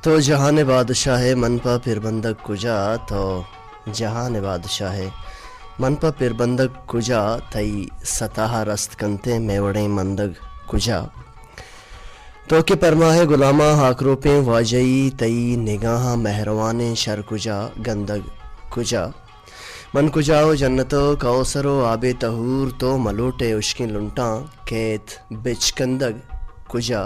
تو جہان ءِ بادشاہ ئے، من پہ پربندگ کجا؟ تو جہان ءِ بادشاہ ئے، من پہ پربندگ کجا؟ تئی ستا ءَ رست کنتیں مئے وڑیں مندگ کجا؟ تو کہ پرماہ ءِ گلاماں ہاکروپیں واجہی، تئی نگاہاں مہروانیں شر کجا، گندگ کجا؟ من کجا ءُ جنت ءُ کوثر ءُ آبِ طہور، تو مہ لوٹ ئے ہشکیں لنٹاں کیت بچکندگ کجا؟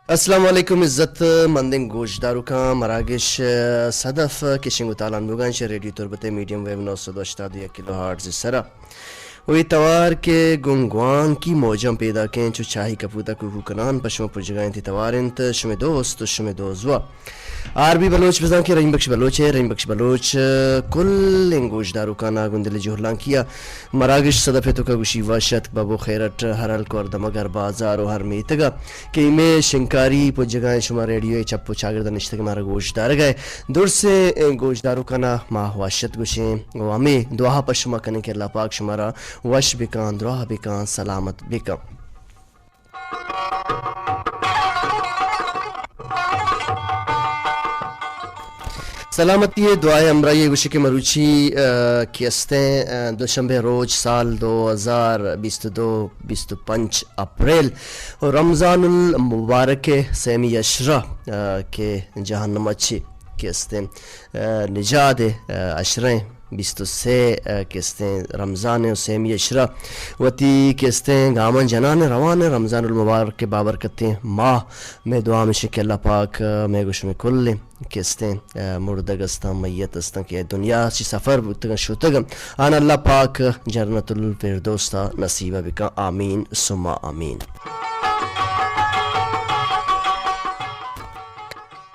السلام علیکم عزت مندیں گوشداروکاں، مراگش صدف کہ شنگ ءُ تالان بوگاں چہ ریڈیو تربت ءِ میڈیم ویو نو سد ءُ ہشتاد ءُ یک کلو ہرٹز ءِ سرا۔ ءُ اے توار کہ گوں گوانکی موجاں پیداکیں، چو چاہی کپوت ءَ کوکو کنان پہ شما پجگا انت، اے توار انت شمے دوست ءُ شمے دوزواہ آر بی بلوچ، بزاں کہ رحیم بخش بلوچ ءِ۔ رحیم بخش بلوچ کلیں گوشداروکاں ءَ گوں دل ءِ جہلانکی ءَ مراگش صدف ءِ توکا گوشی وش اتک، بابو خیرٹ، ہر ہلک ءُ ہر دمگ، ہر بازار ءُ ہر میتگ ءَ کہ اے مئے شنگکاری پجگا انت، شما ریڈیو ءِ چپ ءُ چاگرد ءَ نشتگ ءُ مارا گوش دارگ ءَ ئے۔ درسیں گوشداروکاں ءَ ما وش اتک گوشیں ءُ ہمے دعا پہ شما کنیں کہ اللہ پاک شمارا وش بکن، دراہ بکن، سلامت بکن۔ سلامتی ءِ دعا ءِ ہمراہی ءَ گوشی کہ مروچی، آ، کہ استیں، آ، دوشنبے روچ سال دو ہزار بیست ءُ دو، بیست ءُ پنچ اپریل، رمضان المبارک ءِ سیمی عشرہ، آ، کہ جہنم ءَ چہ کہ استیں، آ، نجات ءِ، آ، عشرہ ایں، بیست ءُ سے، آ، کہ استیں رمضان ءِ ءُ سیمی عشرہ وتی کہ استیں گاماں جنان ءُ روان ءُ رمضان المبارک ءِ بابرکتیں ماہ۔ مئے دعا ہمیش انت کہ اللہ پاک، آ، مئے گوں شمئے کلیں کہ استیں، آ، مردگ استاں، میت استاں کہ دنیا چہ سفر بوتگاں، شتگاں، آناں اللہ پاک جنت الفردوس ءَ نصیب بکن۔ آمین ثم آمین۔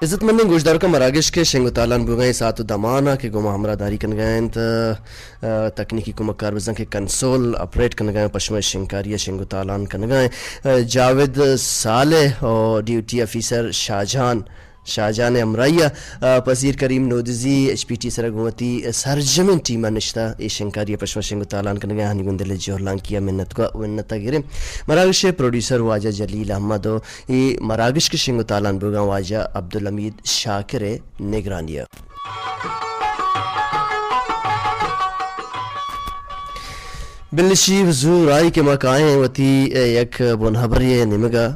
عزت مندیں گوشداروکاں، مراگش کہ شنگ ءُ تالان بوگا ایں، ساعت ءُ دمان ءَ کہ گوں ما ہمراہ داری کنگا انت، آ، تکنیکی کمکار بزاں کہ کنسول آپریٹ کنگا ایں، پہ شمئے شنگکاری ءَ شنگ ءُ تالان کنگا ایں، آ، جاوید صالح ءُ ڈیوٹی آفیسر شاہجان، شاہجان ءِ ہمراہی ءَ، آ، پذیر کریم نودزی ایچ پی ٹی ءِ سرا گوں وتی سرجمیں ٹیم ءَ نشتہ اے شنگکاری ءَ پہ شما شنگ ءُ تالان کنگا ایں، آہانی گوں دل ءِ جہلانکی ءَ منت، منت ءَ گریں۔ مراگش ءِ پروڈیوسر واجہ جلیل احمد ءُ اے مراگش کہ شنگ ءُ تالان بوگاں واجہ عبدالحمید شاکر ءِ نگرانی ءَ۔ بلشی حضور آئی کہ ما کائیں وتی یک بن ہبرے ءِ نیمگ ءَ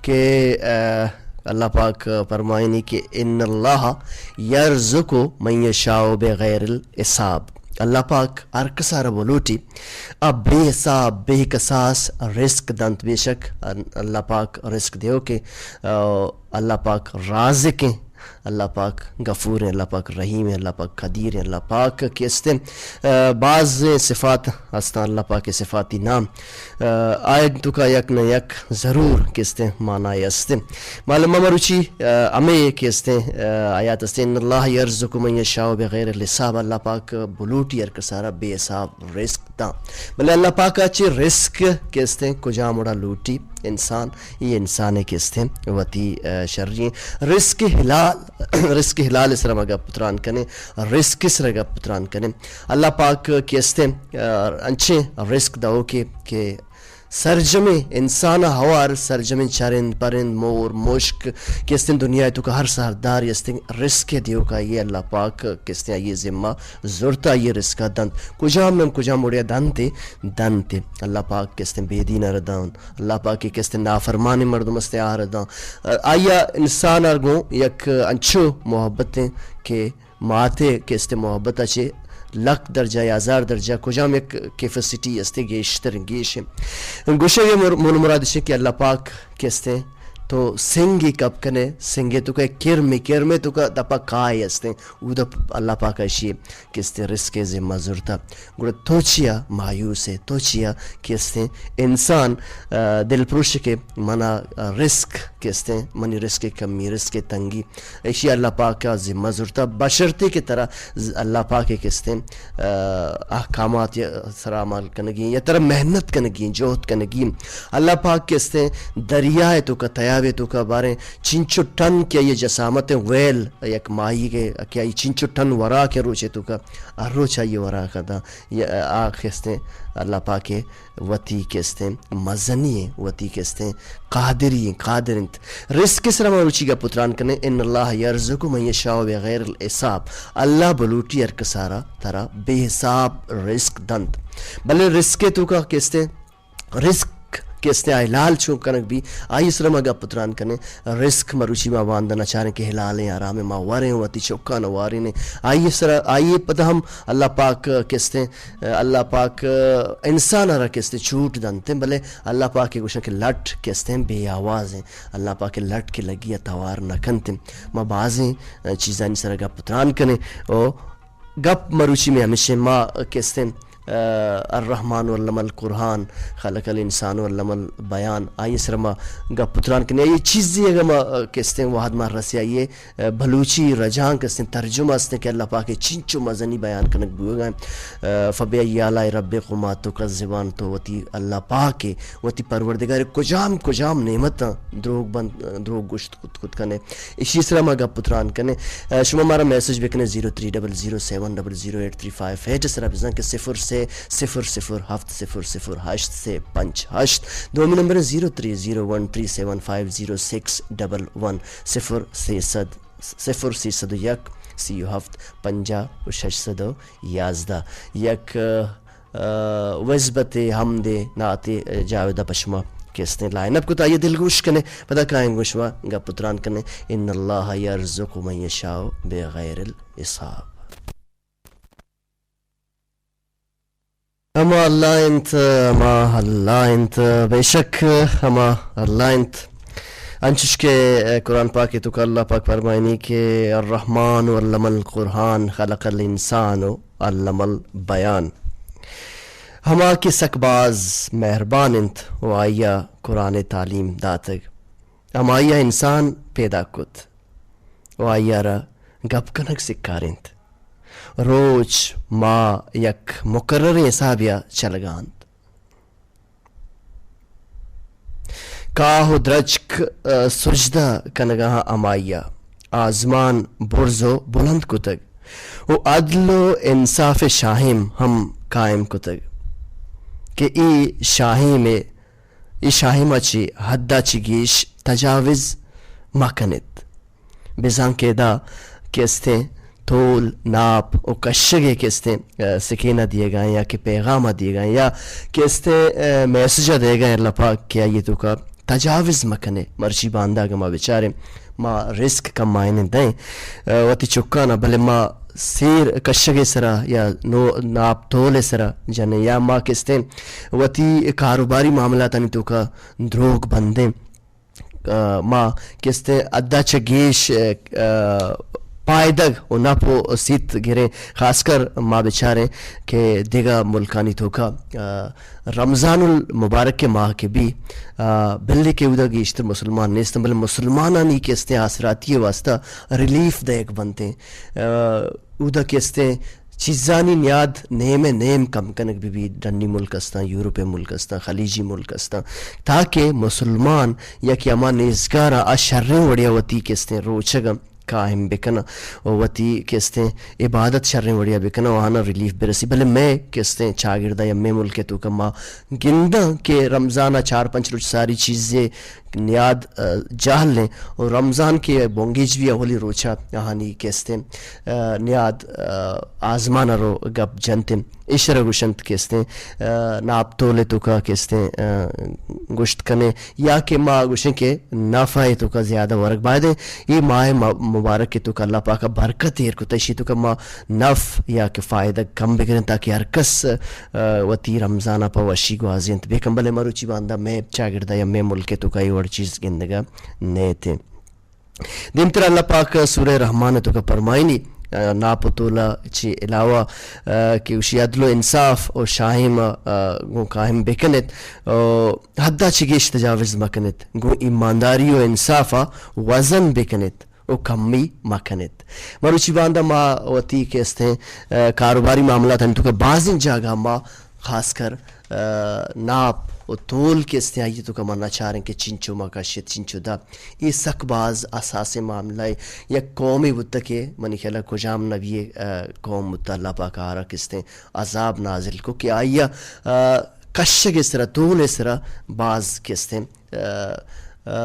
کہ، آ، اللہ پاک پرمائنی کہ ان اللہ یرزق من یشاء بغیر الحساب۔ اللہ پاک ہر کس ءَ را بلوٹی، آ بے حساب، بے کساس رزق دنت۔ بے شک اللہ پاک رزق دیوکیں، آ، اللہ پاک رازقیں، اللہ پاک غفوریں، اللہ پاک رحیمیں، اللہ پاک قدیریں، اللہ پاک کہ استیں، آ، بازیں صفات ہستاں، اللہ پاک ءِ صفاتی نام، آ، آئی توکا یک نہ یک ضرور کہ استیں معنی استیں۔ معلوم مروچی، آ، ہمے کہ استیں، آ، آیات استیں، ان اللہ یرزق من یشاء بغیر الحساب، اللہ پاک بلوٹی ہر کس ءَ را بے حساب رزق داں۔ بلے اللہ پاک ءَ چہ رزق کہ استیں کجام وڑا لوٹی انسان، اے انسان ءِ کہ استیں وتی، آ، شری ایں۔ رزق حلال، رزق حلال ءِ سرا ما گپ تران کنیں، رزق ءِ سرا گپ تران کنیں۔ اللہ پاک کہ استیں، آ، انچیں رزق دئوکے کہ سرجمیں انسان ءَ ہوار، سرجمیں چرند پرند، مور مشک کہ استیں دنیا ءِ توکا ہر ساہدارے استیں، رزق ءِ دیوکا اے اللہ پاک کہ استیں آئی ءِ ذمہ زرتہ، آئی ءِ رزق ءَ دنت۔ کجام نم کجام وڑے ءَ دنت ئے؟ دنت ئے۔ اللہ پاک کہ استیں بے دین ءَ را دنت، اللہ پاک کہ استیں نافرمانیں مردم استیں آہر داں۔ آئی ءَ انسان ءَ گوں یک انچو محبت ایں کہ ماتے کہ استیں محبت ءَ چہ لک درجہ یا ہزار درجہ کجام یک کیپیسٹی استیں گیشتر گیش ایں۔ گوشگ ءِ مر-، مول مراد اش کہ اللہ پاک کہ استیں تو سنگے کپ کنے، سنگے توکا کرمے، کرمے توکا دپا کائے استیں، اودا اللہ پاک ءَ اشی کہ استیں رزق ءِ ذمہ زرتہ۔ گڑا تو چیا مایوس ئے؟ تو چیا کہ استیں انسان، آ، دل پروش کہ منا، آ، رزق کہ استیں، منی رزق ءِ کمی، رزق ءِ تنگی، ایشی اللہ پاک ءَ ذمہ زرتہ، بشرطے کہ ترا ز-، اللہ پاک ءِ کہ استیں، آ، احکامات ءِ سرا عمل کنگی یا ترا محنت کنگی، جہد کنگی۔ اللہ پاک کہ استیں دریا ءِ توکا تیار حساب ءِ توکا باریں چنچو ٹن کہ آئی ءِ جسامت ءِ ویل، یک ماہیگ ءِ کہ آئی چنچو ٹن وراک ءِ روچ ءِ توکا، ہر روچ آئی ءِ وراک ءَ داں، آ کستیں اللہ پاک ءِ وتی کستیں مزنی ایں، وتی کستیں قادری ایں، قادر انت۔ رزق ءِ سرا ما مروچی گپ و تران کنیں، ان اللہ یرزق من یشاء بغیر الحساب، اللہ بلوٹی ہر کسارا ترا بے حساب رزق دنت۔ بلے رزق ءِ توکا کستیں رزق کستیں آ حلال چون کنگ بی، آئی سرا ما گپ و تران کنیں۔ رزق مروچی ما باندا نچاریں کہ حلالیں حرامیں، ما وریں وتی چکاں وارینیں۔ آئی سرا، آئی پدا ہم اللہ پاک کستیں، اللہ پاک انسان را کستیں چوٹ دنتیں، بلے اللہ پاک گوشن کہ لٹ کستیں بے آوازیں۔ اللہ پاک لٹ کے لگی ءَ توار نہ کنتیں۔ ما بازیں چیزانی سرا گپ و تران کنیں۔ او گپ مروچی میں ہمیشیں ما کستیں، آ، الرحمن علم القرآن، خلق الانسان علم البیان، آئی سرا ما گپ و تران کنیں۔ یہ چیزی اگر ما، آ، کستیں وہد ما رسی آئیے، آ، بلوچی رجانک استیں، ترجمہ استیں کہ اللہ پاک چنچو مزنی بیان کنگ بوگا۔ آ، فبأي آلاء ربكما تكذبان، تو وتی اللہ پاک، وتی پروردگار کجام کجام نعمتاں دروگ بند، دروگ گوشت کت کت کنے۔ ایشی سرا ما گپ و تران کنیں۔ آ، شما مارا میسج بکنے zero three double zero seven double zero eight three five eight سرا بزن کہ صفر سے صفر صفر ہفت صفر صفر ہشت سے پنچ ہشت۔ دومی number zero three zero one three seven five zero six double one, صفر سے سد، صفر سے سد و یک، سی و ہفت، پنجاہ و شش سد و یازدہ۔ یک، آ، وزبت حمد نعت جاویدہ پہ شما کستیں لائن اپ کتا، یہ دلگوش کنے، پدا کائیں گو شما گپ و تران کنے۔ ان اللہ یرزق من یشاء بغیر الحساب۔ ہما اللہ انت، ہما اللہ انت، بے شک ہما اللہ انت۔ انچش کہ قرآن پاک تو اللہ پاک فرمائنی کہ الرحمن علم القرآن خلق الانسان علم البیان۔ ہما کہ سک باز مہربان انت و آئیا قرآن تعلیم داتگ۔ ہمائی ء انسان پیداک کت و آئی ء را گپ کنگ سکارینت۔ روچ، ماہ یک مقرریں حسابے ء چلگا انت۔ کاہ و درچک، ء، سجدہ کنگا ہمائی ء آزمان برز و بلند کتگ و عدل و انصاف شاہیم ہم قائم کتگ کہ اے شاہیم ء اے شاہیم ء چہ حد ء چہ گیش تجاوز مہ کن ات۔ بزاں کہ ادا کہ استیں تول، ناپ و کشگ ء کہ استیں، ء، سکین ء دیگ ء یا کہ پیغام ء دیگ ء یا کہ استیں، ء، میسج ء دیگ ء اللہ پاک کہ آئی ء توکا تجاوز مہ کنے۔ مرچی باندا اگاں ما بچاریں، ما رزق کمائینیں دئیں، ء، وتی چکاں ء، بلے ما سیر کشگ ء سرا یا نو-، ناپ تول ء سرا جنیں یا ما کہ استیں وتی کاروباری معاملاتانی توکا دروگ بندیں۔ ء، ما کہ استیں حد ء چہ گیش، ء، پائدگ و نپ و سیت گریں۔ خاص کر ما بچاریں کہ دگہ ملکانی توکا، ء، رمضان المبارک ء ماہ کہ بی، ء، بلے کہ اودا گیشتر مسلمان نیستن، بلے مسلمانانی کہ استیں آسراتی ء واسطہ ریلیف دئیگ بنتیں۔ ء، اودا کہ استیں چیزانی نیاد نیم ء نیم کم کنگ بہ بیت، ڈنی ملک استاں، یورپ ء ملک استاں، خلیجی ملک استاں، تاکہ مسلمان یا کہ ہما نیزگاراں آ شریں وڑیا وتی کہ استیں روچگ ء قائم بکناں و وتی کہ استیں عبادت شریں وڑیا بکناں و آہاں ریلیف برسی۔ بلے مئے کہ استیں چاگرد ء یا مئے ملک ء توکا ما گنداں کہ رمضان ء چار پنچ روچ ساری چیزے نیاد، ء، جہل انت و رمضان کہ بنگیج بی اولی روچا آہانی کہ استیں، ء، نیاد، ء، آزمان ء رو گپ جنت انت۔ ایشرا گوشنت کہ استیں، ء، ناپ تول ء توکا کہ استیں، ء، گوشت کنے یا کہ ما گوشیں کہ نفع ء توکا زیادہ ورگ بایدیں۔ اے ماہ م-، مبارک ء توکا اللہ پاک ء برکت ایر کتا، ایشی توکا ما نف یا کہ فائدہ کم بگریں تاکہ ہر کس، ء، وتی رمضان ء پہ وشی گوازینت بکن۔ بلے مروچی باندا مئے چاگرد ء یا مئے ملک ء توکا اے وڑ چیز گندگ ء نیت۔ دیمتر اللہ پاک سورہ رحمان ء توکا پرمائنی، ء، ناپ و تولا چی علاوہ، ء، کہ اشی عدل و انصاف و شاہیم، ء، گوں قائم بکنت و حد ء چی گیش تجاوز مکنت، گوں ایمانداری و انصاف ء وزن بکنت و کمی مکنت۔ مروچی باندا ما وتی کہ استیں، ء، کاروباری معاملات ہم توکا بازیں جاگہ ما خاص کر، ء، ناپ و تول کہ استیں آئی توکا ما نچاریں کہ چنچو ما کشت، چنچو دا۔ اے سک باز اساسیں معاملہ اے۔ یک قومے بوتہ کہ منی خیالا کجام نبی، آ، قوم بوتہ اللہ پاک آرا کہ استیں عذاب نازل کو کہ آئی ء، آ، کشگ ء سرا، تول ء سرا باز کہ استیں، آ، آ،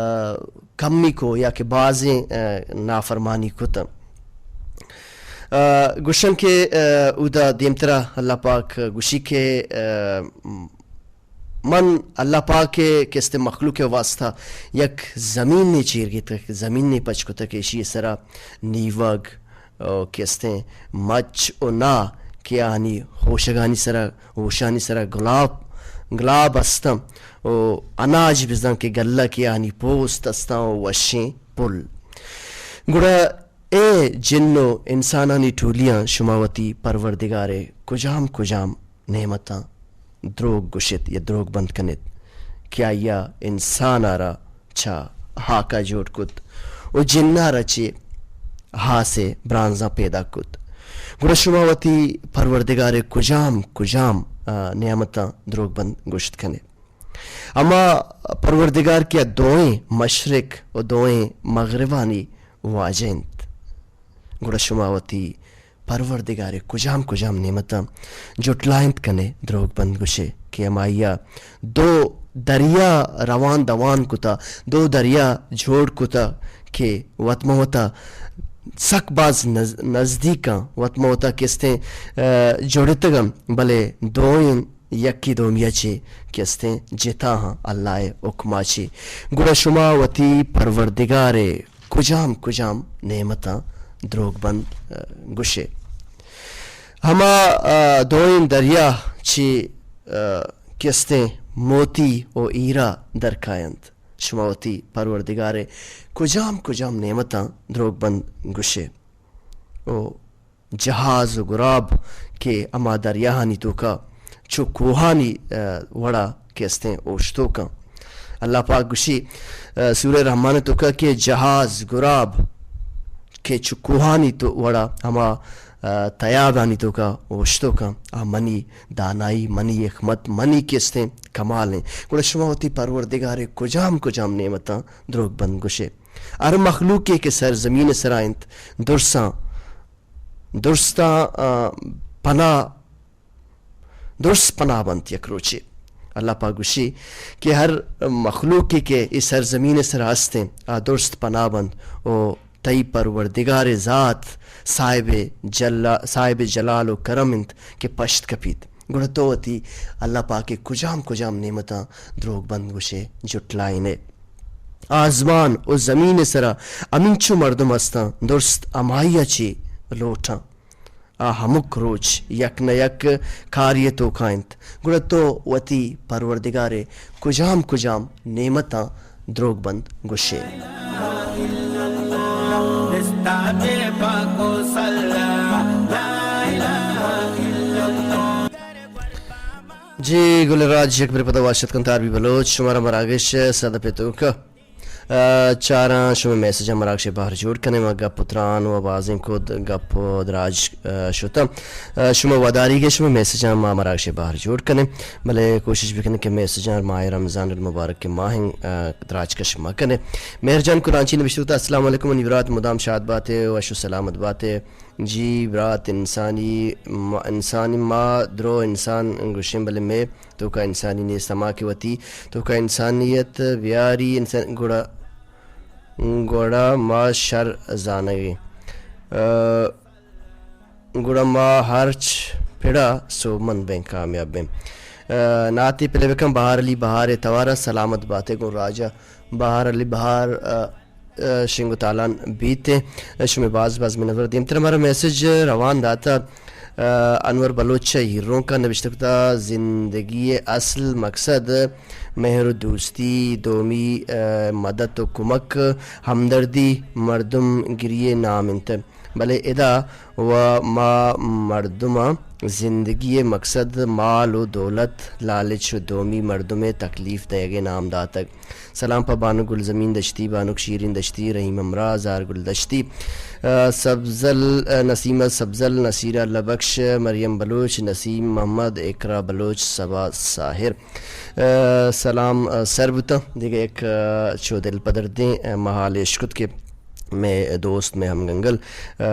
کمی کو یا کہ بازیں، آ، نافرمانی کت۔ آ، گوشن کہ، آ، اودا دیمترا اللہ پاک گوشی کہ، آ، من اللہ پاک ء کہ استیں مخلوق ء واسطہ یک زمینے چیر گیتگ، زمینے پچ کتگ کہ ایشی ء سرا نیوگ، او کہ استیں مچ و نا کہ آنی ہوشگانی سرا، ہوشانی سرا گلاب، گلاب استاں و اناج بزاں کہ گلہ کہ آنی پوست استاں و وشیں پل۔ گڑا اے جن و انسانانی ٹولیاں، شما وتی پروردگار ء کجام کجام نعمتاں دروگ گوشت یا دروگ بند کنت کہ آئی ء انسان ء را چہ ہاک ء جوڑ کت و جن ء را چہ ہاس ء برانزاں پیدا کت۔ گڑا شما وتی پروردگار ء کجام کجام، آ، نعمتاں دروگ بند گوشت کن ئے؟ ہما پروردگار کہ آ دوئیں مشرق و دوئیں مغربانی واجہ انت، گڑا شما وتی پروردگار ء کجام کجام نعمتاں جٹلائینت کن ئے، دروگ بند گوش ئے کہ ہمائی ء دو دریا روان دوان کتا، دو دریا جوڑ کتا کہ وت مہ وتا سک باز نز-، نزدیکاں، وت مہ وتا کہ استیں، آ، جڑتگاں، بلے دوئیں یکے دومی ء چہ کہ استیں جتا ہاں اللہ ء حکما چہ۔ گڑا شما وتی پروردگار ء کجام کجام نعمتاں دروگ بند، آ، گوش ئے۔ ہما، آ، دوئیں دریا چہ، آ، کہ استیں موتی و ہیرا درکاینت۔ شما وتی پروردگار ء کجام کجام نعمتاں دروگ بند گوش ئے۔ و جہاز و گراب کہ ہما دریاہانی توکا چو کوہانی، آ، وڑا کہ استیں اوشتوکاں۔ اللہ پاک گوشی، آ، سورہ رحمان توکا کہ جہاز گراب کہ چو کوہانی تو وڑا ہما، آ، تیابانی توکا اوشتوکاں، آ منی دانائی، منی حکمت، منی کہ استیں کمال ہیں۔ گڑا شما وتی پروردگار ء کجام کجام نعمتاں دروگ بند گوش ئے۔ ہر مخلوقے کہ سرزمین سرا انت، درساں درستاں، آ، پناہ، درست پناہ بنت یک روچے۔ اللہ پاک گوشی کہ ہر مخلوقے کہ اے سرزمین سرا ہستیں، آ درست پناہ بنت و تئی پروردگار ذات صاحب جلا-، صاحب جلال و کرم انت کہ پشت کپیت۔ گڑا تو وتی اللہ پاک ء کجام کجام نعمتاں دروگ بند گوش ئے، جٹلائین ئے۔ آزمان و زمین ء سرا ہمینچو مردم ہستاں، درست ہمائی ء چے لوٹاں۔ آ ہمک روچ یک نہ یک کاری ء توکا انت، گڑا تو وتی پروردگار ء کجام کجام نعمتاں دروگ بند گوش ئے۔ جی گل راج، یک برے پدا واشت کنت آر بی بلوچ، شمارا مراگش سد پہ توکا۔ آ، چاراں شمئے میسجاں مراگش ء بہر جوڑ کنیں، ما گپ و تران و بازیں کد گپ و دراج، آ، شتاں۔ آ، شمئے وداریگ ء شمئے میسجاں ما مراگش ء بہر جوڑ کنیں، بلے کوشش بکنیں کہ میسجاں ماہ رمضان المبارک ء ماہیں، آ، دراج کش مہ کنیں۔ مہر جان کلانچی نبشتہ کتا، السلام علیکم منی برات، مدام شاد باتے، وش و سلامت باتے۔ جی برات، انسانی ما، انسانی ما درو انسان گوشیں، بلے مئے توکا انسانی نیست۔ ہما کہ وتی توکا انسانیت بیاری انسان، گڑا، گڑا ما شر زانگیں۔ آ، گڑا ما ہرچ پڑا سوبمند بیں، کامیاب بیں۔ آ، ناتے پلے بکن بہار علی بہار توارا، سلامت باتے گوں راجا بہار علی بہار، آ، آ، شنگ و تالان بیت۔ شمئے باز باز منتوار۔ دیمتر ہمارا میسج روان داتا، آ، انور بلوچ ء ہیرونک ء نبشتہ کتا، زندگی ء اصل مقصد مہر و دوستی، دومی، آ، مدد و کمک، ہمدردی، مردم گری ء نام انت۔ بلے ادا و ما مردماں زندگی ءِ مقصد مال و دولت، لالچ و دومی مردم ءِ تکلیف دئیگ ءِ نام داتگ۔ سلام پہ بانک گلزمین دشتی، بانک شیرین دشتی، رحیم ہمراہ، زہر گل دشتی، آ، سبزل، آ، نسیمہ سبزل، نصیرہ اللہ بخش، مریم بلوچ، نسیم محمد، اقرا بلوچ، صبا ساحر۔ آ، سلام، آ، سر بوتاں۔ دگہ یک، آ، چو دل پدردیں، آ، مہالے اشکت کہ مئے دوست، مئے ہمگنگل، آ،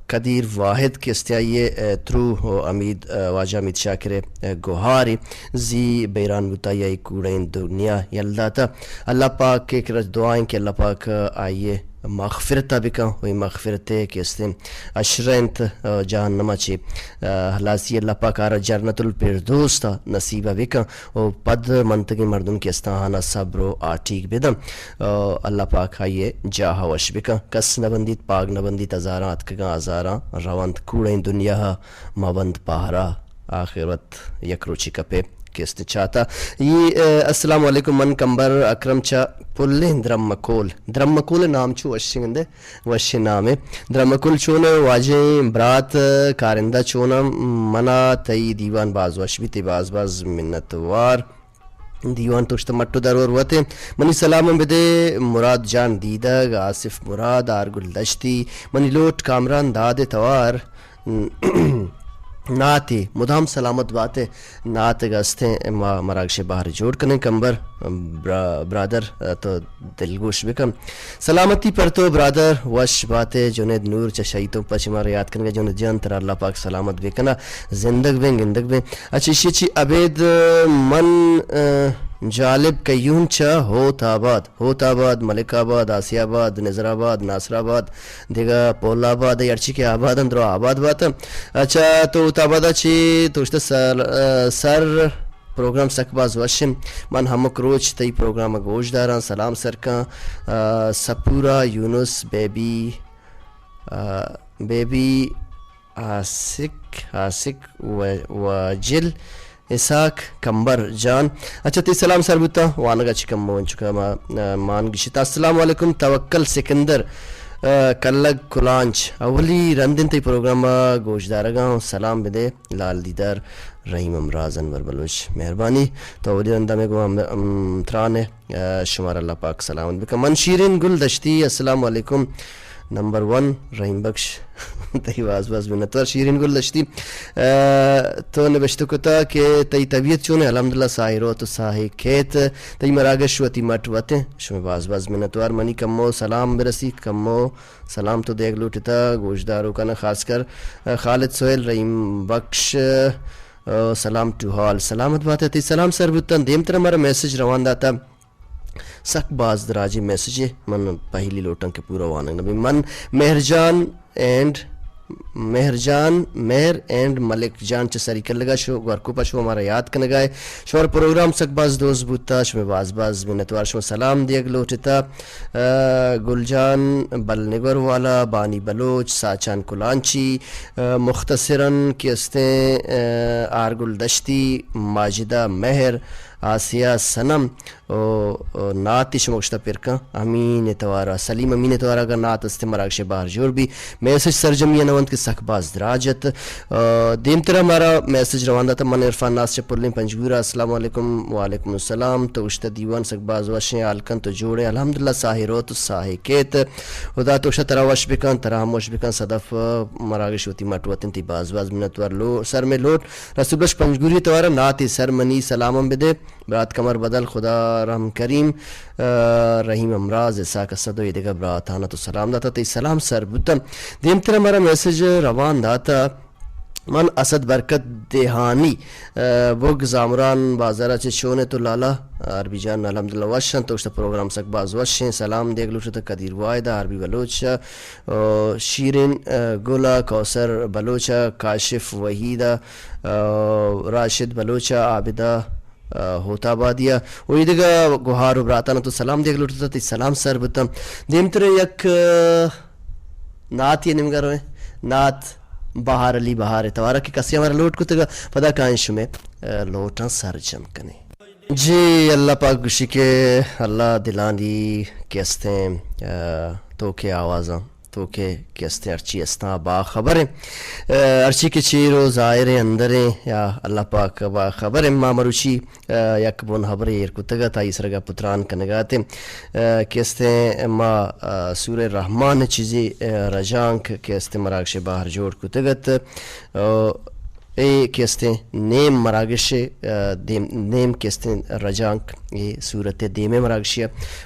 قدیر واحد کہ استیں آئی ءِ، آ، ترو و حمید، آ، واجہ حمید شاکر ءِ، آ، گوہارے زی بیران بوتا، آئی ءَ کوڑئیں دنیا یل داتا۔ اللہ پاک ءِ کرا دعا ایں کہ اللہ پاک آئی ءِ مغفرت ءَ بکن و اے مغفرت ءِ کہ استیں اشرہ انت، آ، جہنم ءَ چہ، آ، ہلاسی۔ اللہ پاک آرا جنت الفردوس ءَ نصیب ءَ بکن۔ و پد منتگیں مردم کہ استاں آہانا صبر و آٹیگ بدن۔ آ، اللہ پاک آئی ءِ جاہ ءَ وش بکن۔ کس نہ بندیت، پاگ نہ بندیت، ہزاراں اتکگاں، ہزاراں رونت۔ کوڑئیں دنیا ءَ مہ بند پہرا، آخرت یک روچے کپے کہ است چاتا۔ یہ، آ، السلام علیکم، من کمبر اکرم چہ پلیں درمکول۔ درمکول نام چو وشیں گندے۔ وشیں نامے۔ درمکل چون ئے واجہیں برات، کارندہ چون اں؟ منا تئی دیوان باز وش بیت، باز باز منتوار۔ دیوان توشت مٹ و درور وتے۔ منی سلام بدے مراد جان دیدگ، آصف مراد، آرگل دشتی۔ منی لوٹ کامران داد توار۔ ناتے مدام سلامت باتے۔ ناتگ استیں، ما مراگش ءِ بہر جوڑ کنیں۔ کمبر برا-، برادر، تو دلگوش بکن۔ سلامتی پر تو برادر، وش باتے۔ جنید نور چہ شہی تو پچ مارا یاد کنگا۔ جنید جان، ترا اللہ پاک سلامت بکنا، زندگ بیں، گندگ بیں۔ اچھا، ایشی چی ابید من، آ، جالب قیوم چہ ہوت آباد، ہوت آباد، ملک آباد، آسیا آباد، نظر آباد، ناصر آباد، دگہ پول آباد، ہرچی کہ آباد انت، درو آباد بات۔ اچھا، تو ہوت آباد چی تو اشتہ سر، آ، سر پروگرام سک باز وش انت۔ من ہمک روچ تئی پروگرام ءَ گوش داراں۔ سلام سرکاں، آ، سپورا یونس، بیبی، آ، بیبی آسک، آسک و-، واجل، اسحاق کمبر جان۔ اچھا، تئی سلام سر بوتاں، وانگ ءَ چہ کمو انچکا ما، آ، مان گشتا۔ السلام علیکم، توکل سکندر، آ، کلگ کلانچ، اولی رند انت تئی پروگرام ءَ گوش دارگاں، سلام بدے لال دیدار۔ رحیم ہمراز، انور بلوچ، مہربانی۔ تو اولی رندا مئے گوں ہم، ہم تران ئے، آ، شمارا اللہ پاک سلامت بکن۔ من شیرین گل دشتی، السلام علیکم۔ نمبر ون، رحیم بخش، تئی باز باز منتوار شیرین گل دشتی۔ آ، تو نبشتہ کتا کہ تئی طبیعت چون ئے؟ الحمدللہ، ساہی روت و ساہی کیت۔ تئی مراگش وتی مٹ وت انت۔ شمئے باز باز منتوار۔ منی کمو سلام برسی، کمو سلام تو دیگ لوٹتا گوشداروکانا، خاص کر، آ، خالد سہیل، رحیم بخش، آ، سلام ٹو ہال۔ سلامت بات ئے، تئی سلام سر بوتاں۔ دیمترا مارا میسج روان داتا، سک باز دراجیں میسجے، من پہلی لوٹاں کہ پورا وانگ نہ بی۔ من مہرجان اینڈ مہرجان، مہر اینڈ ملک جان چہ سری کلگا شو گورکوپا شو مارا یاد کنگا ئے۔ شمارا پروگرام سک باز دوست بوتا، شمئے باز باز منتوار۔ شما سلام دیگ لوٹتا، آ، گل جان بل نگور والا، بانی بلوچ، ساچان کلانچی، آ، مختصراً کہ استیں، آ، آرگل دشتی، ماجدہ مہر، آسیہ صنم، او، او، ناتے شما گوشتا پر کن، امین توارا، سلیم امین توارا اگر نات استیں مراگش بہر جوڑ بی۔ میسج سرجمی ءَ نہ ونت کہ سک باز دراج ات۔ آ، دیمترا مارا میسج روان داتا، من عرفان ناز چہ پلیں پنجگورا۔ السلام علیکم۔ وعلیکم السلام۔ تو گوشتا دیوان سک باز وشیں، حال کن تو جوڑے؟ الحمدللہ، ساہے روت و ساہے کیت۔ خدا تو گوشتا ترا وش بکن، ترا ہم وش بکن۔ صدف مراگش وتی مٹ وتن، تئی باز باز منتوار۔ لو-، سر میں لوٹ رسول بخش پنجگوری توارا ناتے سر منی سلامم بدے۔ برات کمر بدل، خدا رحم کریم، آ، رحیم امراض، اسحاق اسد و ایدگہ براتانا تو سلام داتا، تئی سلام سر بوتن۔ دیمترا مارا میسج روان داتا، من اسد برکت دیہانی، آ، بگ زامران بازارا چہ چونے تو لالا، آ، عربی جان الحمدللہ وش انت، تو اشتا پروگرام سک باز وشیں، سلام دیگ لوٹتا قدیر واحد، عربی بلوچ، آ، شیرین، آ، گل، کوثر بلوچ، کاشف وحید، آ، راشد بلوچ، عابدہ، آ، ہوت آبادی ءَ و ایدگہ گوہار و براتان تو سلام دیگ لوٹتا، تئی سلام سر بوتاں۔ دیمتر یک، آ، ناتی نیمگا رویں، نات بہار علی بہار توارا کہ کسی ہمارا لوٹ کتگا، پدا کائیں شمے، آ، لوٹاں سرجم کنیں۔ جی، اللہ پاک گوشی کہ اللہ دلانی کہ استیں، آ، تو کہ آوازاں۔ کہ کہ استیں ہرچی استاں باخبر ایں۔ آ، ہرچی کہ چیر و ظاہر ایں، اندر ایں، یا اللہ پاک باخبر ایں۔ ما مروچی، آ، یک بن ہبرے ایر کتگ ات، آئی سرا گپ و تران کنگا اتیں۔ آ، کہ استیں ما، آ، سورہ رحمان چیزے، آ، رجانک کہ استیں مراگش باہر جوڑ کتگ ات۔ آ، اے کہ استیں نیم مراگش، آ، دیم، نیم کہ استیں رجانک، اے سورت دیمے مراگشی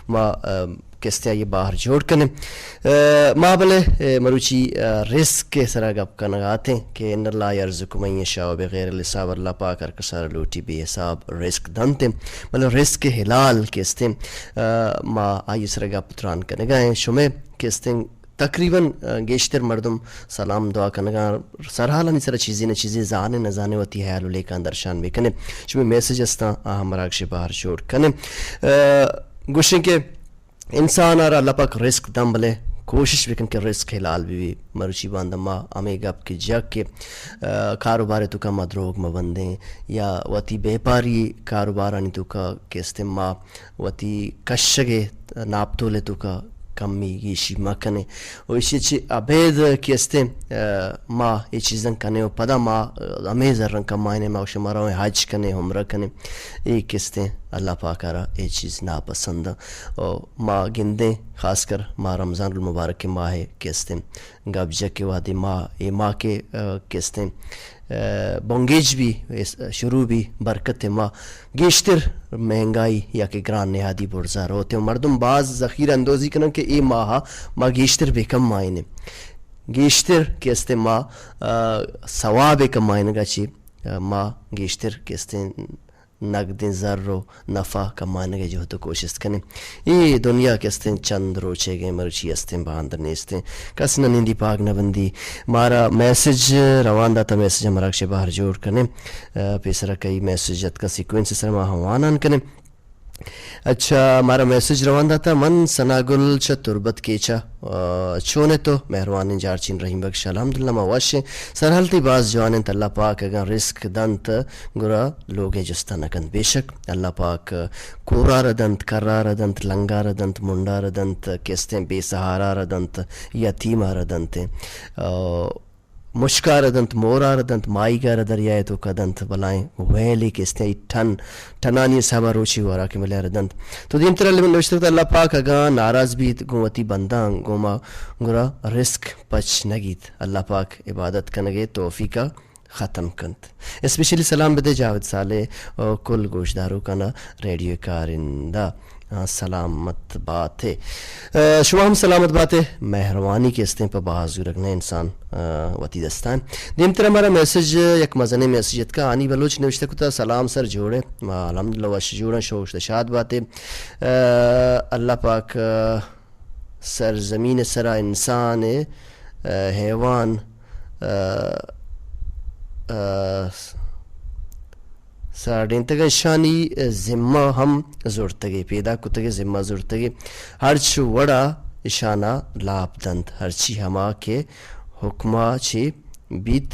ما، آ، کہ استیں آئی باہر جوڑ کنیں۔ آ، ما بلے، آ، مروچی، آ، رزق ءِ سرا گپ کنگا اتیں کہ ان اللہ یرزق من یشاء بغیر الحساب، اللہ پاک ہر کسا لوٹی بے حساب رزق دنت، بلے رزق حلال کہ استیں، آ، ما آئی سرا گپ تران کنگا ایں۔ شمے کہ استیں تقریباً، آ، گیشتر مردم سلام دعا کنگا، سرحالانی سرا چیزے نہ چیزے زانیں نہ زانیں وتی حیال و لیکان درشان بکنیں۔ شمے میسج استاں، آ ہم مراگش باہر جوڑ کنیں۔ آ، گوشیں کہ انسان ءَ را اللہ پاک رزق دنت، بلے کوشش بکن کہ رزق حلال بہ بی۔ مروچی باندا ما ہمے گپ کہ جک کہ، آ، کاروبار ءِ توکا ما دروگ مہ بندیں یا وتی بیپاری کاروبارانی توکا کہ استیں ما وتی کشگ ءِ ناپ تول ءِ توکا کمی گیشی مہ کنیں۔ و ایشی چہ ابید کہ استیں، آ، ما اے چیزاں کنیں و پدا ما، آ، ہمے زراں کمائینیں، ما گوشیں ما رویں حج کنیں، عمرہ کنیں۔ اے کہ استیں اللہ پاک ءَ را اے چیز ناپسند ایں۔ و ما گندیں، خاص کر ما رمضان المبارک ءِ ماہ ءِ کہ استیں گپ جک کہ وہدے ما اے ماہ کہ، آ، کہ استیں، آ، بنگیج بی، اس، شروع بی برکت ءِ ماہ، گیشتر مہنگائی یا کہ گران نہادی برزا روت و مردم باز ذخیرہ اندوزی کنن کہ اے ماہ ما گیشتر بہ کمائینیں۔ گیشتر کہ استیں ما، آ، ثواب ءِ کمائینگا چہ، آ، ما گیشتر کہ استیں نگدیں زر و نفع کمائینگ ءِ جہد و کوشست کنیں۔ اے دنیا کہ استیں چند روچیگیں، مروچی استیں، باند نیستیں۔ کس نہ نندی پاگ نہ بندی۔ مارا میسج روان داتا، میسج ءَ مراگش باہر جوڑ کنیں۔ آ، پیسرا کئی میسج اتکا، سیکوینس ءِ سرا ما ہم وانان کنیں۔ اچھا، مارا میسج روان داتا، من ثنا گل چہ تربت کیچ ءَ۔ آ، چون ئے تو؟ مہروانیں جارچین رحیم بخش، الحمدللہ ما وش ایں۔ سرحال تئی باز جوان انت، اللہ پاک اگاں رزق دنت گڑا لوگ ءِ جستا نہ کنت۔ بے شک اللہ پاک کورا را دنت، کرا را دنت، لنگا را دنت، منڈا را دنت، کہ استیں بے سہارا را دنت، یتیما را دنت۔ آ، مشکا را دنت، مورا را دنت، ماہیگا را دریا ءِ توکا دنت، بلائیں ویلے کہ استیں ٹن، ٹنانی حسابا روچے وراکیں بلے را دنت۔ تو دیمترا نوشتہ کتہ، اللہ پاک اگاں ناراض بیت گوں وتی بنداں گوما، گڑا رزق پچ نہ گیت۔ اللہ پاک عبادت کنگ ءِ توفیقا ختم کنت۔ اسپیشلی سلام بدے جاوید صالح و کل گوشداروکانا، ریڈیو کارندہ۔ آ، سلامت بات ئے۔ آ، شما ہم سلامت بات ئے۔ مہروانی کہ استیں پہ باز زورگ نہ انسان، آ، وتی دستان۔ دیمتر ہمارا میسج، یک مزنیں میسج اتکا، ہانی بلوچ نوشتہ کتا، سلام سر، جوڑ ئے؟ ما الحمدللہ وش جوڑاں، شوش شاد بات ئے۔ آ، اللہ پاک، آ، سرزمین سرا انسان ءُ، آ، حیوان، آ، آ، ساڑینتگ، اشانی ذمہ ہم زرتگے، پیدا کتگے، ذمہ زرتگے۔ ہرچ وڑا اشانا لاپ دنت، ہرچی ہما کہ حکما چے بیت،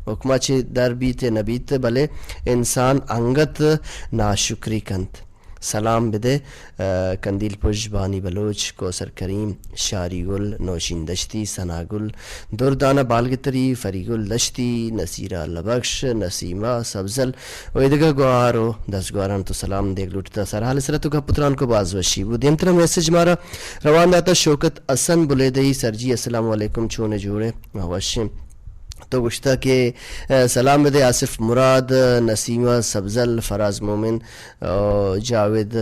حکما چے در بیت نہ بیت، بلے انسان انگت ناشکری کنت۔ سلام بدے، آ، کندیل پژ، بانی بلوچ، کوثر کریم، شاری گل، نوشین دشتی، ثنا گل، دردانہ بالگتری، فری گل دشتی، نصیرہ اللہ بخش، نسیمہ سبزل و ایدگہ گوہار و دزگوہاران تو سلام دیگ لوٹتا۔ سرحال سرا تو گپ تران کو باز وشی بو۔ دیمترا میسج مارا روان داتا شوکت حسن بلیدئی، سر جی السلام علیکم، چونے جوڑے؟ ما وشیں۔ تو گوشتا کہ، آ، سلام بدے آصف مراد، نسیمہ سبزل، فراز مومن، آ، جاوید،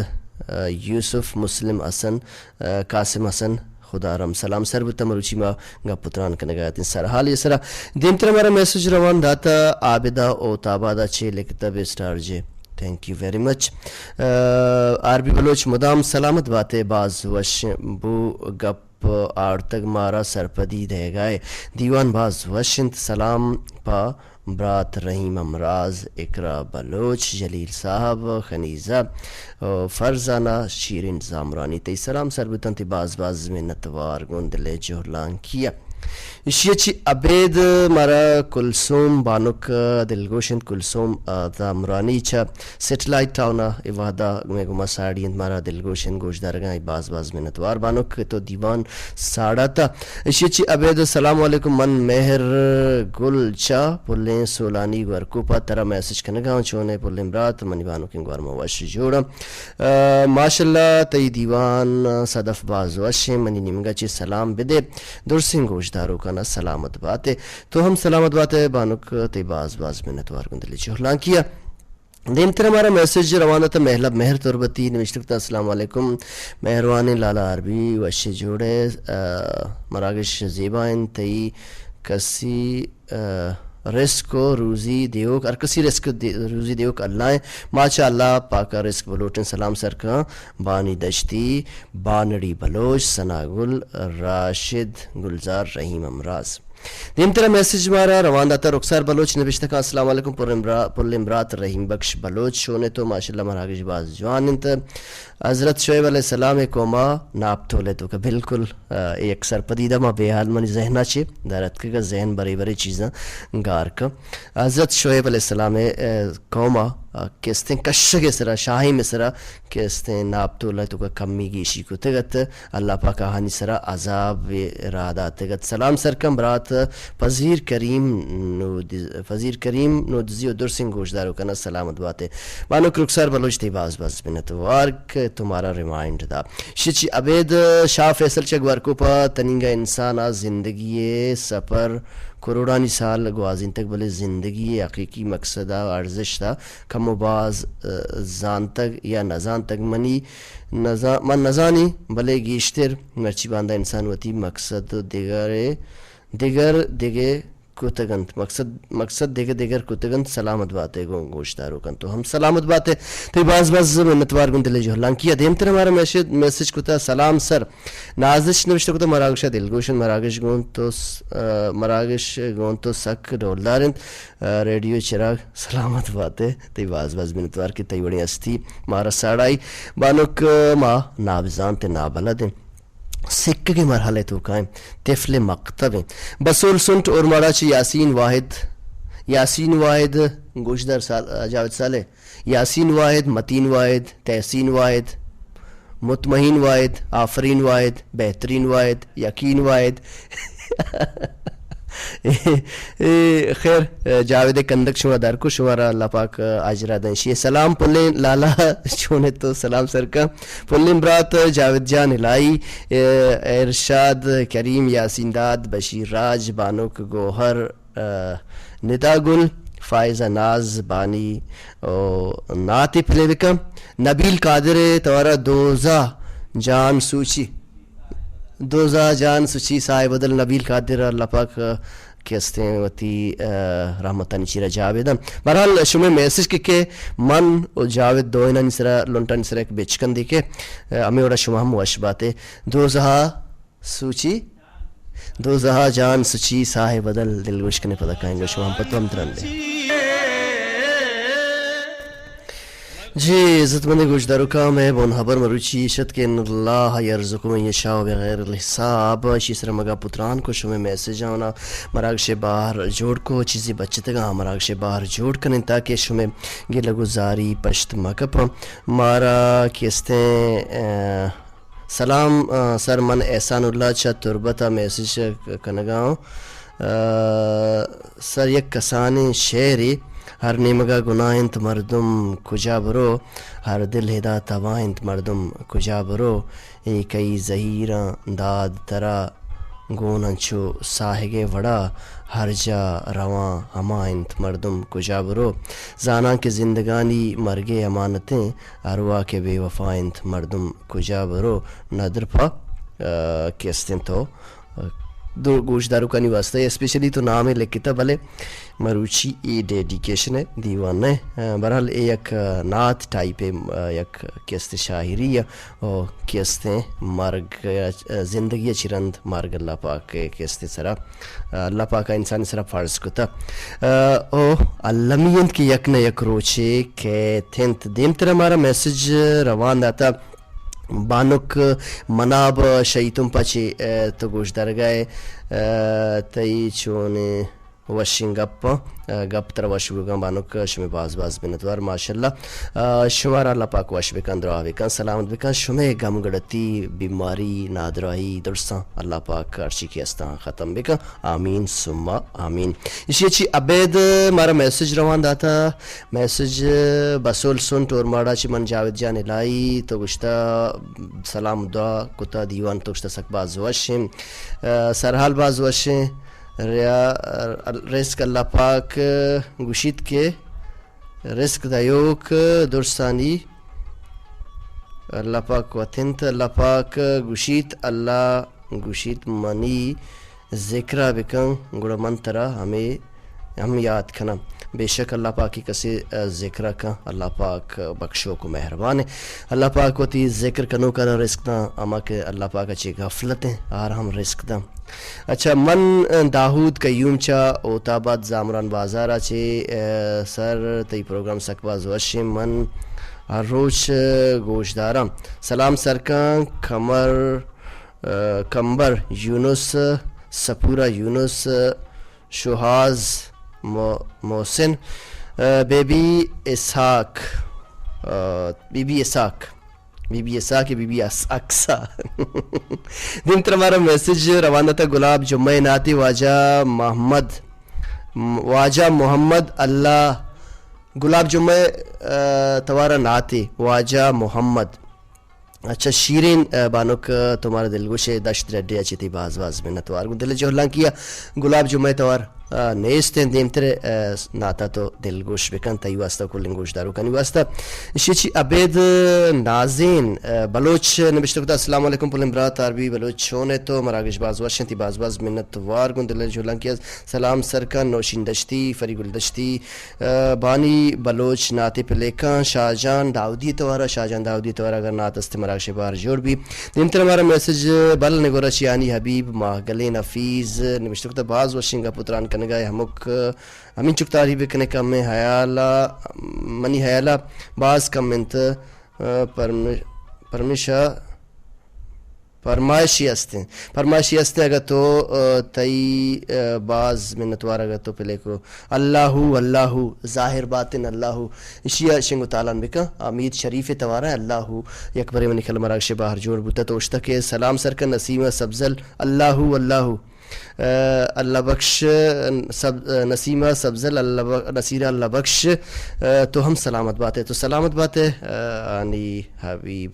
آ، یوسف، مسلم حسن، آ، قاسم حسن، خدا رحم۔ سلام سر بوتا، مروچی ما گپ و تران کنگا اتیں سرحال ءِ سرا۔ دیمتر ہمارا میسج روان داتا عابدہ اوت آبادا چے لکھتا، best R J. Thank you very much. آ، آر بی بلوچ مدام سلامت باتے، باز وش بو گپ آرتگ مارا سرپدی دئیگائے۔ دیوان باز وش انت۔ سلام پہ برات رحیم امراز، اقرا بلوچ، جلیل صاحب، خنیزہ، او، فرزانہ، شیرین زامرانی۔ تئی سلام سر بوتنت، باز باز منتوار گوں دل ءِ جہلانکی ءَ۔ ایشی ءَ چہ ابید مارا کلثوم بانک دلگوش انت۔ کلثوم، آ، زامرانی چہ سیٹلائٹ ٹاؤن ءَ اے وہد ءَ مئے گوما ساڑی انت۔ مارا دلگوش انت گوشدارگاں، اے باز باز منتوار بانک کہ تو دیوان ساڑاتا۔ ایشی ءَ چہ ابید، السلام علیکم، من مہر گل چہ پلیں سولانی گورکوپ ءَ ترا میسج کنگاں، چون ئے پلیں برات؟ منی بانکیں گور، ما وش جوڑ آں۔ آ، ماشاءاللہ، تئی دیوان صدف باز وش ایں، منی نیمگا چہ سلام بدے۔ درسیں گوشداروکانا سلامت بات ئے۔ تو ہم سلامت بات ئے بانک، تئی باز باز منتوار گوں دلی جہلانکی ءَ۔ دیمتر ءَ مارا میسج روان ات مہلب مہر تربتی، نوشتہ کتا، السلام علیکم مہروانیں لالا عربی، وش جوڑ ئے؟ آ، مراگش زیبا انت، تئی کسی، آ، رزق و روزی دیوک، ہر کسی رزق دی-، روزی دیوک اللہ ایں۔ ما چہ اللہ پاکا رزق بلوٹیں۔ سلام سرکاں بانی دشتی، بانڑی بلوچ، ثنا گل، راشد گلزار، رحیم امراز۔ دیمترا میسج مارا روان داتا رخسار بلوچ، نبشتہ کاں، السلام علیکم پرم برا-، پلیں برات رحیم بخش بلوچ، چون ئے تو؟ ماشاءاللہ مراگش باز جوان انت۔ حضرت شعیب علیہ السلام ءِ قوما ناپ تول ءِ توکا، بالکل، آ، اے یک سرپدی دا ما بے حال، منی ذہنا چہ در اتکگا، ذہن برے برے چیزاں گار کن۔ حضرت شعیب علیہ السلام ءِ، آ، قوما، آ، کہ استیں کشگ ءِ سرا، شاہیم ءِ سرا کہ استیں ناپ تول ءِ توکا کمی گیشی کتگ ات، اللہ پاک آہانی سرا عذاب را داتگ ات۔ سلام سرکن برات پذیر کریم نود-، پذیر کریم نودزی و درسیں گوشداروکانا سلامت بات ئے۔ بانک رخسار بلوچ، تئی باز باز منتوار کہ تو مارا ریمائنڈ دا۔ شچی ابید شاہ فیصل چہ گورکوپا، تنینگا انسان ءِ زندگی ءِ سفر کروڑانی سال گوازینتگ، بلے زندگی ءِ حقیقی مقصد ءُ ارزشت ءَ کم و باز، آ، زانتگ یا نزانتگ۔ منی نزا-، من نزانی، بلے گیشتر مرچی باندا انسان وتی مقصد دگرے، دگر دگہ کتگ انت۔ مقصد، مقصد دگہ دگر کتگ انت۔ سلامت بات ئے گوں گوشداروکاں۔ تو ہم سلامت بات ئے۔ تئی باز باز منتوار گوں دل ءِ جہلانکی ءَ۔ دیمتر ءَ مارا میسج، میسج کتا، سلام سر۔ نازش نوشتہ کتا، مراگش ءَ دلگوش انت، مراگش گوں تو س-، آ، مراگش گوں تو سک ڈولدار انت۔ آ، ریڈیو چراغ سلامت بات ئے۔ تئی باز باز منتوار کہ تئی وڑیں ہستی مارا ساڑائی۔ بانک، آ، ما نابزانت ءُ نابلد ایں۔ سکگ ءِ مرحلہ ءِ توکا ایں، طفل مکتب ایں۔ بسول سنٹ اورماڑا چہ یاسین واحد، یاسین واحد گوشدار سال-، جاوید صالح، یاسین واحد، متین واحد، تحسین واحد، مطمئن واحد، آفرین واحد، بہترین واحد، یقین واحد۔ اے، اے، خیر، جاوید کندک شما در کو، شمارا اللہ پاک اجرا دنشی۔ سلام پلیں لالا، چون ئے تو؟ سلام سرکا۔ پلیں برات جاوید جان الہی، اے، ارشاد کریم، یاسین داد، بشیر راج، بانک گوہر، آ، ندا گل، فائزہ ناز، بانی و نعت پلے بکن۔ نبیل قادر توارا دوزہ جان سوچی۔ دوزہ جان سوچی صاحب بدل نبیل قادر اللہ پاک کہ استیں وتی، آ، رحمتانی چیرا جاہ بدن۔ بہرحال شمے میسج کہ کہ من و جاوید دوئینانی سرا، لنٹانی سرا یک بچکندے کہ، آ، ہمے وڑا شما ہم وش باتے۔ دوزہا سوچی، دوزہا جان سوچی، ساہ بدل دلگوش کنے پدا کائیں گوش ہم پتو ہم ترندے۔ جی، عزت مند گوشداروکاں، مئے بون ہبر مروچی ایش ات کہ ان اللہ یرزق من یشاء بغیر الحساب۔ اشی سر مگا پتران کو شمے میسج آنا مراگش بہر جوڑ کو، چیزی بچتگا مراگش بہر جوڑ کنن تاکہ شمے گلہ گزاری پشت مکپ۔ مارا کستیں، آ، سلام، آ، سر من احسان اللہ چہ تربت ء میسج کنگا آں۔ آ، سر یک کسانیں شعرے، ہر نیمگا گناہ انت مردم کجا برو، ہر دل ہدا تباہ انت مردم کجا برو، اے کئی زہیراں داد ترا گون انچو ساہگے وڑا، ہر جا رواں ہما انت مردم کجا برو، زاناں کہ زندگانی مرگے امانتیں، ارواہ کہ بے وفا انت مردم کجا برو۔ ندر پہ، آ، کہ استیں تو، آ، دو گوشداروکانی واسطہ اسپیشلی تو نامے لکھتا، بلے مروچی اے ڈیڈیکیشن ہے دیوان ہے۔ آ، بہرحال اے یک، آ، نعت ٹائپ ہے، آ، یک کہ است شاعری ہے۔ او کہ استیں مرگ، آ، زندگی چی رند مرگ اللہ پاک کہ استیں سرا، آ، اللہ پاک انسان سرا فرض کتا۔ آ، او المی انت کہ یک نہ یک روچے کہ تنت۔ دیمتر ہمارا میسج روان داتا۔ بانک مناب شہی تمپ ءَ چہ، ءَ، تو گوشدارگ ءَ ئے، ءَ، تئی چونیں وشیں گپ، ءَ، گپ ترا وش بوگاں بانک، شمے باز باز منتوار، ماشاءاللہ۔ ءَ، شمارا اللہ پاک وش بکن، دراہ بکن، سلامت بکن، شمے گم گڑتی، بیماری، نادراہی، درساں اللہ پاک ہرچی کہ استاں ختم بکن، آمین ثم آمین۔ ایشی چی ابید مارا میسج روان داتا، میسج بسول سن ٹورماڑا چی من جاوید جان الہی تو گشتا سلام دعا کتا دیوان تو گشتا سک باز وشیں، ءَ، سرحال باز وشیں۔ ریا-، رزق اللہ پاک گوشیت کہ رزق دئیوک درسانی اللہ پاک وت انت۔ اللہ پاک گوشیت، اللہ گوشیت منی ذکر ءَ بکن، گڑا من ترا ہمے ہم یات کناں۔ بے شک اللہ پاک ءَ کسے، ءَ، ذکر ءَ کن، اللہ پاک بخشوک و مہربان انت۔ اللہ پاک وتی ذکر کنوکاں رزق داں، ہما کہ اللہ پاک ءَ چہ غفلت انت، آر ہم رزق داں۔ اچھا، من، ءَ، داؤد قیوم چہ اوت آباد زامران بازار ءَ چہ، ءَ، سر تئی پروگرام سک باز وشیں، من ہر روچ، ءَ، گوش داراں۔ سلام سرکاں، کمر، ءَ، کمبر یونس، سپورہ یونس، شوہاز مو-، محسن، ءَ، بی بی اسحاق، ءَ، بی بی اسحاق، بی بی اسحاق، بی بی اس-، اقصا۔ دیمتر مارا میسج روان داتا گلاب جمعہ ناتی واجہ محمد، واجہ محمد اللہ، گلاب جمعہ، ءَ، توارا ناتی واجہ محمد۔ اچھا شیرین، ءَ، بانک، ءَ، تو مارا دلگوش ئے، دشت ڈڈے ءَ چہ تئی باز باز منتوار۔ گوں دل ءِ جہلانکی ءَ گلاب جمعہ توار، ءَ، نیست انت، دیمتر ءَ، ءَ، ناتا تو دلگوش بکن، تئی واسطہ کلیں گوشداروکانی واسطہ۔ ایشی چی ابید نازین، ءَ، بلوچ نبشتہ کتا، السلام علیکم پلیں برات آر بی بلوچ، چون ئے تو؟ مراگش باز وش انت، تئی باز باز منتوار۔ گوں دل ءِ جہلانکی ءَ سلام سرکن، نوشین دشتی، فری گل دشتی، ءَ، بانی بلوچ ناتے پلیکاں، شاہ جان داؤدی توارا، شاہ جان داؤدی توارا اگر نات است مراگش بار جوڑ بی۔ دیمتر ہمارا میسج بل نگورا چیانی حبیب، ماہ گلین حفیظ، نبشتہ کتا باز وشیں گپ و تران کنگا ہے ہمک، ہمین چک تعریف بکنے کم میں حیالا، منی حیالا باز کم انت، ءَ، پرم-، پرمیشا پرمائشی ہستیں، پرمائشی ہستیں، اگہ تو، ءَ، تئی، ءَ، باز منتوار، اگہ تو پلے کرو۔ اللہ، اللہ، ظاہر باطن اللہ، اشیا شنگ و تالان بکن۔ امید شریف توارا اللہ، یک برے منی کل مراگش باہر جوڑ بوتا تو اشتا کہ سلام سرکن نسیمہ سبزل، اللہ، اللہ، ءَ، اللہ بخش، سب-، نسیمہ سبزل، اللہ ب-، نصیرہ اللہ بخش، ءَ، تو ہم سلامت باتے، تو سلامت باتے، ءَ، آنی حبیب،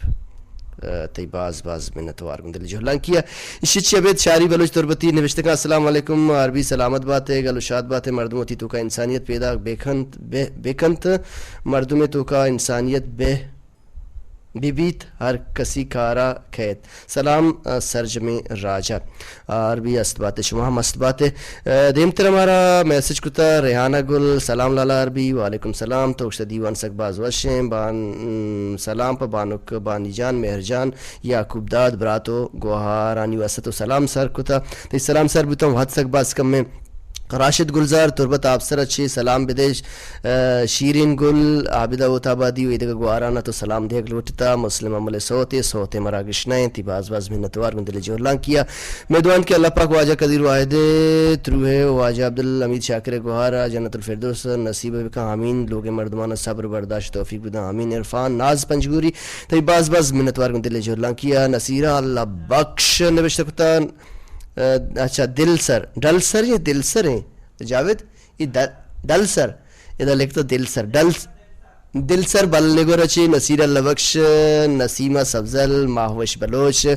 ءَ، تئی باز باز منتوار گوں دل جہلانکی ءَ۔ ایشی چی ابید شاری بلوچ تربتی نوشتہ کن، السلام علیکم، آر بی سلامت باتے، گل و شاد باتے، مردم وتی توکا انسانیت پیدا بکنت، بہ-، بکنت، مردم توکا انسانیت بہ بہ بیت، ہر کسی کارا کئیت۔ سلام، ءَ، سرجمیں راجا۔ آر بی است باتے، شما ہم است باتے۔ ءَ، دیمتر ہمارا میسج کتا ریحانہ گل، سلام لالا آر بی، وعلیکم سلام، تو گوشتہ دیوان سک باز وشیں، بان-، م، سلام پہ بانک بانی جان، مہر جان، یعقوب داد، برات و گوہارانی واسطہ تو سلام سر کتا۔ تئی سلام سر بوتاں، وہد سک باز کم ایں۔ راشد گلزار تربت آپسر ءَ چہ سلام بدیش، ءَ، شیرین گل، عابدہ اوت آبادی و ایدگہ گوہارانا تو سلام دیگ لوٹتا۔ مسلم امل سوتے، سوتے مراگش نہ انت، باز باز منتوار گوں دل جہلانکی ءَ۔ میدوان کہ اللہ پاک واجہ قدیر واحد تروہ و واجہ عبدالحمید شاکر گوہار ءَ جنت الفردوس نصیب بکن، آمین۔ لوگ مردمان صبر برداشت توفیق بدن، آمین۔ عرفان ناز پنجگوری، تئی باز باز منتوار گوں دل جہلانکی ءَ۔ نصیرہ اللہ بخش نوشتہ کتان، ءَ، اچھا، دل سر، ڈل سر یا دل سر ہیں؟ جاوید، یہ د-، ڈل سر، ادا لکھتا دل سر، ڈل، دل سر بل نگور چی نصیر اللہ بخش، نسیمہ سبزل، ماہوش بلوچ۔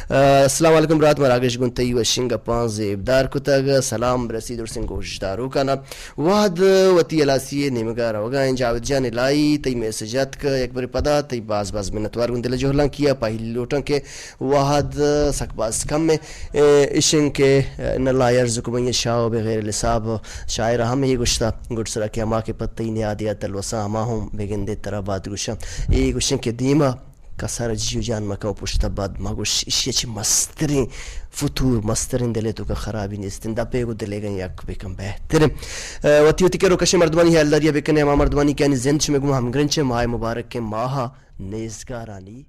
ءَ، السلام علیکم برات، مراگش گوں تئی وشیں گپاں زیبدار کتگ۔ سلام برسی درسیں گوشداروکانا۔ وہد وتی ہلاسی نیمگا روگا ہیں۔ جاوید جان الہی، تئی میسج اتک، یک برے پدا تئی باز باز منتوار گوں دل جہلانکی ءَ۔ پہلی لوٹاں کہ وہد سک باز کم ایں، اے، اشیں کہ، اے، نہ لا یرزق من یشاء بغیر حساب۔ شاعر ہم اے گوشتا، گڈسرا کہ ہما کہ پہ تئی نیادیا تلوساں، ہما ہم بگندے ترا بد گوشاں۔ اے گوشیں کہ دیما کسارا جی و جان مکن و پشتا بد مگوش۔ اشی چہ مستریں فتور، مستریں دلے توکا خرابی نیستیں۔ دپے گو دلے گن یک بکن بہتریں۔ اے، وتی وتی کرو کشیں مردمانی حیالداریا بکنے، ہما مردمانی کہ آنی زند شمے گوما ہمگرنچ ایں، ماہ مبارک ایں، ماہ نیزگارانی